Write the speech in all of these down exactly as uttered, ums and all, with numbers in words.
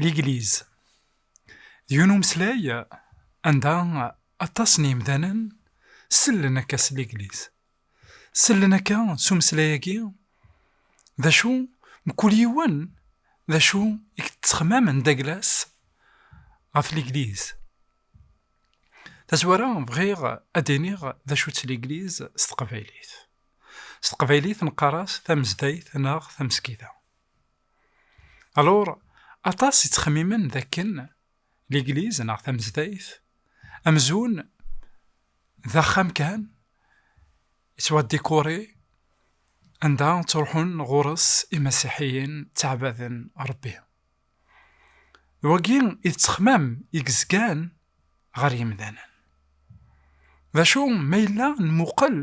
Ligliz d yiwen umeslay anda aṭas n yimdanen sellen akka s ligliz. Sellen akka s umeslay-agi, d acu, mkul yiwen d acu i yettexmamen d aglas ɣef ligliz. Tazwara, bɣiɣ ad d-iniɣ d acu-tt ligliz s teqbaylit. S teqbaylit neqqar-as tamezdayt neɣ tamesgida. Alors, aṭas yettxemmimen d akken ligliz neɣ tamezdayt amzun d axxam kan yettwadikuri, anda ttruḥun ɣur-s imasiḥiyen ttɛabaden Ṛebbi. D wagi i d ttexmam i yezgan ɣer yimdanen. D acu ma yella nmuqel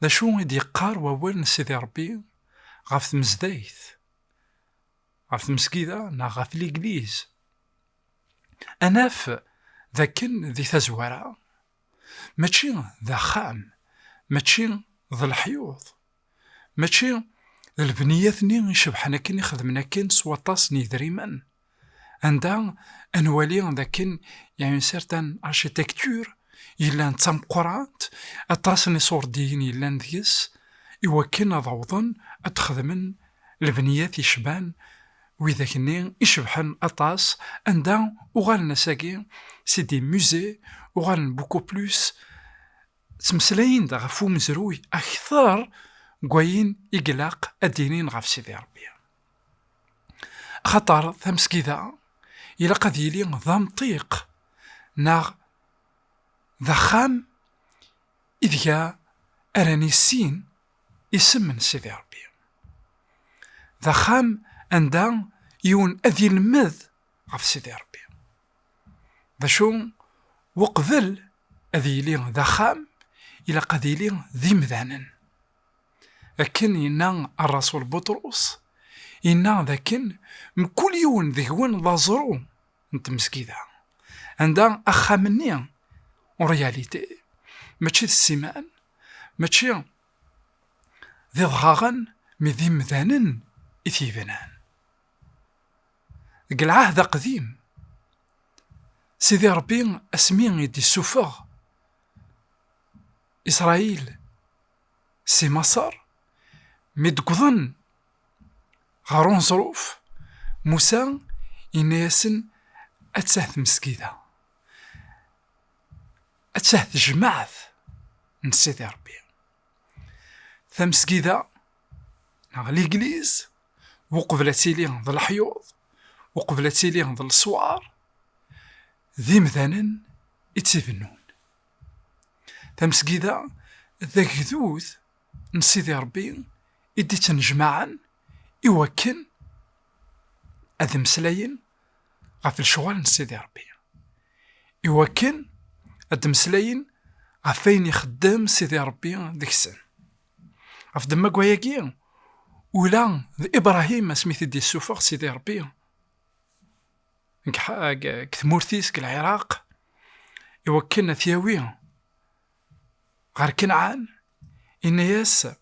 d acu i d-yeqqar wawal n Sidi Ṛebbi ɣef tmezdayt, ɣef tmesgida neɣ ɣef ligliz? Ad naf d akken di tazwara, mačči d axxam, mačči d leḥyuḍ, mačči d lbeniyat-nni icebḥen akken, ixedmen akken s waṭas n yidrimen, anda ad nwali d akken il y a une certaine architecture yellan d tameqqrant, aṭas n iṣurdiyen yellan deg-s, iwakken ad awḍen ad xedmen lebniyat yecban widak-nni icebḥen aṭas, anda uɣalen ass-agi c'est des musées, uɣalen beaucoup plus ttmeslayen-d ɣef umezruy akter n wayen i ilaq ad d-inin ɣef Sidi Ṛebbi. Axaṭer tamesgida ilaq ad yili d amṭiq neɣ d axxam ideg ara nissin isem n Sidi Ṛebbi. D axxam anda yiwen ad yelmed ɣef Sidi Ṛebbi. D acu, uqbel ad yili d axxam, ilaq ad yili d imdanen. Akken yenna Ṛṛasul Buṭrus, yenna d akken mkul yiwen deg-wen d aẓru n tmesgida, anda axxam-nni en réalité mačči d ssiman, mačči d idɣaɣen, mi d imdanen i t-yebnan. Deg Lɛahd Aqdim, Sidi Ṛebbi asmi i d-issufeɣ Isṛayil si Maṣer, mi d-wwḍen ɣer uneẓruf, Musa yenna-yasen: "Attah tmesgida, attah tejmaɛt n Sidi Ṛebbi." Tamesgida neɣ ligliz, uqbel ad tili d leḥyuḍ, uqbel ad tili d leswar, d imdanen i tt-ibennun. Tamesgida d agdud n Sidi Ṛebbi i d-ittnejmaɛen i wakken ad mmeslayen ɣef lecɣal n Sidi Ṛebbi, i wakken ad d-mmeslayen ɣef wayen ixeddem Sidi Ṛebbi deg-sen. Ɣef ddemma n wayagi, ula d Ibṛahim, asmi t-id-yessufeɣ Sidi Ṛebbi deg ḥ-, deg, deg tmurt-is, deg Lɛiraq, i wakken ad t-yawi ɣer Kanɛan, yenna-yas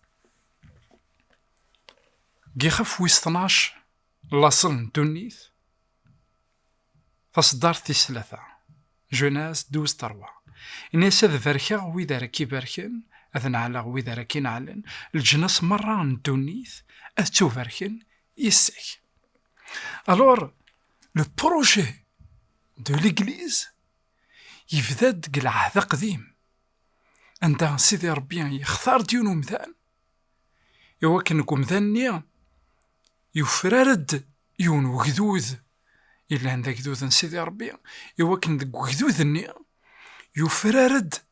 deg Ixef wis tnac, laṣel n ddunit, taṣeddart tis tlata, Genèse douze trois. Yenna-yas: "Ad barkeɣ wid ara k-ibarken, ad neɛleɣ wid ara k-ineɛlen, leǧnas merra n ddunit ad ttubarken yis-k." Alors, le projet de l'Église yebda-d deg Lɛehd Aqdim, anda Sidi Ṛebbi yextar-d yiwen umdan, i wakken deg umdan-nni yufrar-d yiwen wegdud yellan d agdud n Sidi Ṛebbi, i wakken deg wegdud-nni yufrar-d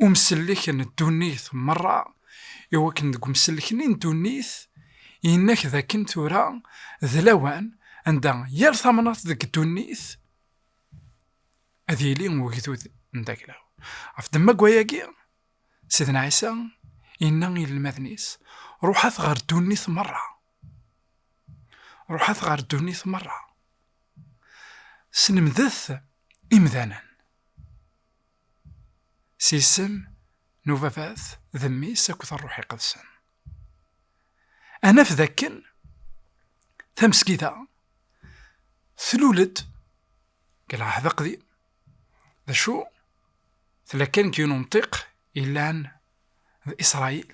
umsellek n ddunit merra, i wakken deg umsellek-nni n ddunit yenna-k d akken tura d lawan anda yal tamnaḍt deg ddunit ad yili wegdud n daglaw. Ɣef ddemma n wayagi, Sidna Ɛisa yenna i yinelmaden-is: "Ruḥet ɣer ddunit merra. Ruḥet ɣer ddunit merra. Slemdet imdanen s yisem n Ubabat d Mmi-s akked Ṛṛuḥ Iqedsen." Ad naf d akken tamesgida tlul-d deg lɛehd aqdim. D acu? Tella kan deg yiwen umṭiq yellan d Isṛayil,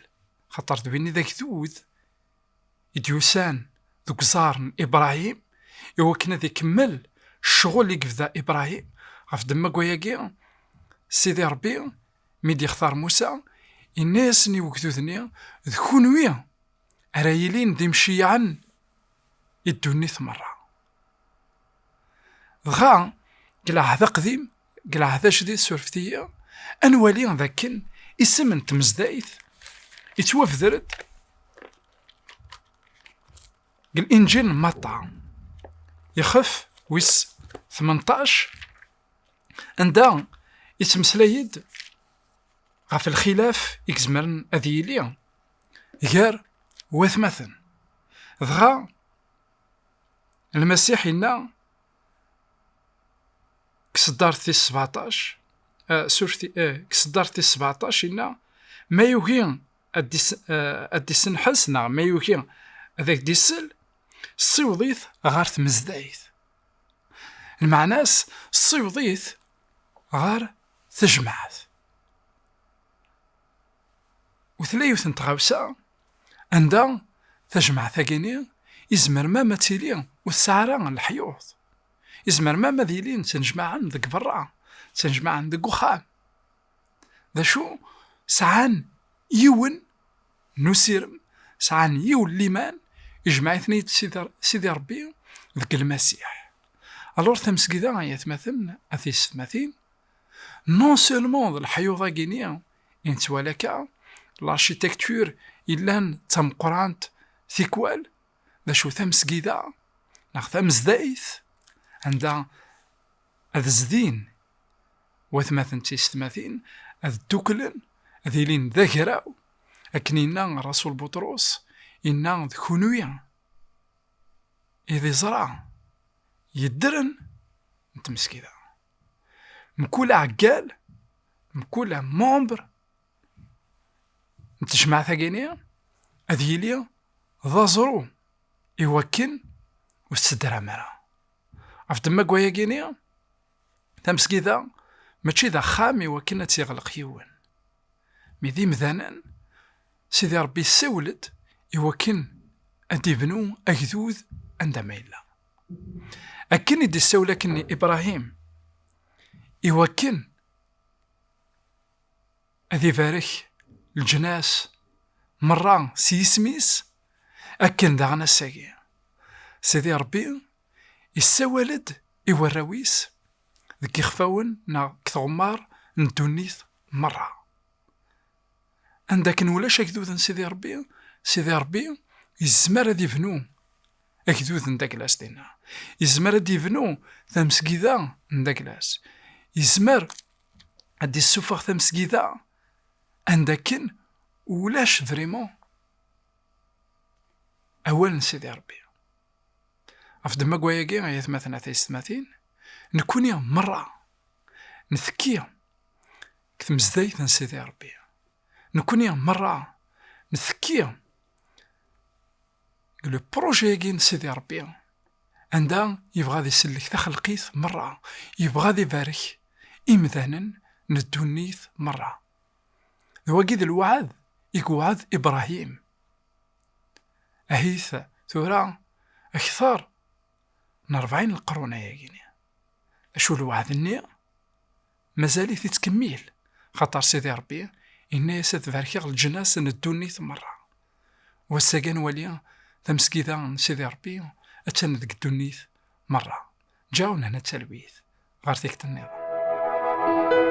xaṭer d win i d agdud i d-yusan deg uẓar n Ibṛahim, i wakken ad ikemmel ccɣel i yebda Ibṛahim. Ɣef ddemma n wayagi, Sidi Ṛebbi, mi d-yextar Musa, yenna-yasen i wegdud-nni: "D kunwi ara yilin d imceyɛen i ddunit merra." Dɣa, deg lɛehd aqdim, deg lɛehd ajdid, surfet-iyi, ad nwali d akken isem n tmezdayt yettwabder-d deg Linǧil n Matta, ixef wis tmenṭac, anda yettmeslay-d ɣef lxilaf i izemren ad yili gar watmaten. Dɣa, Lmasiḥ yenna deg tseddart tis sebɛeṭac, eh, surfti-, eh, deg tseddart tis sebɛeṭac yenna: "Ma yugi ad dis-, eh, ad d-isenḥes neɣ ma yugi ad ak-d-isel, ssiweḍ-it ɣer tmezdayt." Lmeɛna-s, ssiweḍ-it ɣer tejmaɛt. U tella yiwet n tɣawsa anda tajmaɛt-agi-nni izmer mam ad tili ur tesɛi ara leḥyuḍ. Izmer mam ad ilin ttenjmaɛen deg berra, ttenjmaɛen deg uxxam. D acu? Sɛan yiwen n usirem, sɛan yiwen n liman, ijmeɛ-iten-id Sidi, Sidi Ṛebbi deg Lmasiḥ. Alors, tamesgida, ay atmaten, a tiyessetmatin, non seulement d leḥyuḍ-agi-nni i nettwali akka, l'architecture yellan d tameqqrant tikwal, d acu, tamesgida neɣ tamezdayt anda ad zdin watmaten d tiyessetmatin, ad dduklen, ad ilin d agraw, akken yenna Rasul Buṭrus, yenna: "D kunwi i d iẓra yeddren n tmesgida." Mkul aɛeggal, mkul membre n tejmaɛt-agi-nni ad yili d aẓru i wakken ur tettedram ara. Ɣef ddemma n wayagi-nni, tamesgida mačči d axxam i wakken ad tt-iɣleq yiwen. Mi d imdanen, Sidi Ṛebbi yessawel-d i wakken ad d-ibnu agdud anda ma yella. Akken i d-issawel akken i Ibṛahim, i wakken ad ibarek leǧnas merra s yisem-is, akken daɣen ass-agi Sidi Ṛebbi issawal-d i warraw-is deg yixfawen neɣ deg tɣemmar n ddunit merra. Anda akken ulac agdud n Sidi Ṛebbi, Sidi Ṛebbi yezmer ad ibnu agdud n Daglas dinna. Yezmer ad ibnu tamesgida n Daglas. Yezmer ad d-issufeɣ tamesgida anda akken ulac vraiment awal n Sidi Ṛebbi. Ɣef ddemma n wayagi, ay atmaten, a tiyessetmatin, nekkni merra ntekki deg tmezdayt n Sidi Ṛebbi. Nekkni merra ntekki deg le projet-agi n Sidi Ṛebbi, anda yebɣa ad isellek taxelqit merra, yebɣa ad ibarek imdanen n ddunit merra. D wagi d lweɛd i yewɛed Ibṛahim. Ahit tura akter n rebɛin n leqrun ayagi-nni. Acu lweɛd-nni? Mazal-it ittkemmil, xaṭer Sidi Ṛebbi yenna-yas: "Ad barkeɣ leǧnas n ddunit merra." Wass-agi ad nwali tamesgida n Sidi Ṛebbi attan deg ddunit merra. Ǧǧaɣ-wen hna d talwit ɣer tikkelt nniḍen.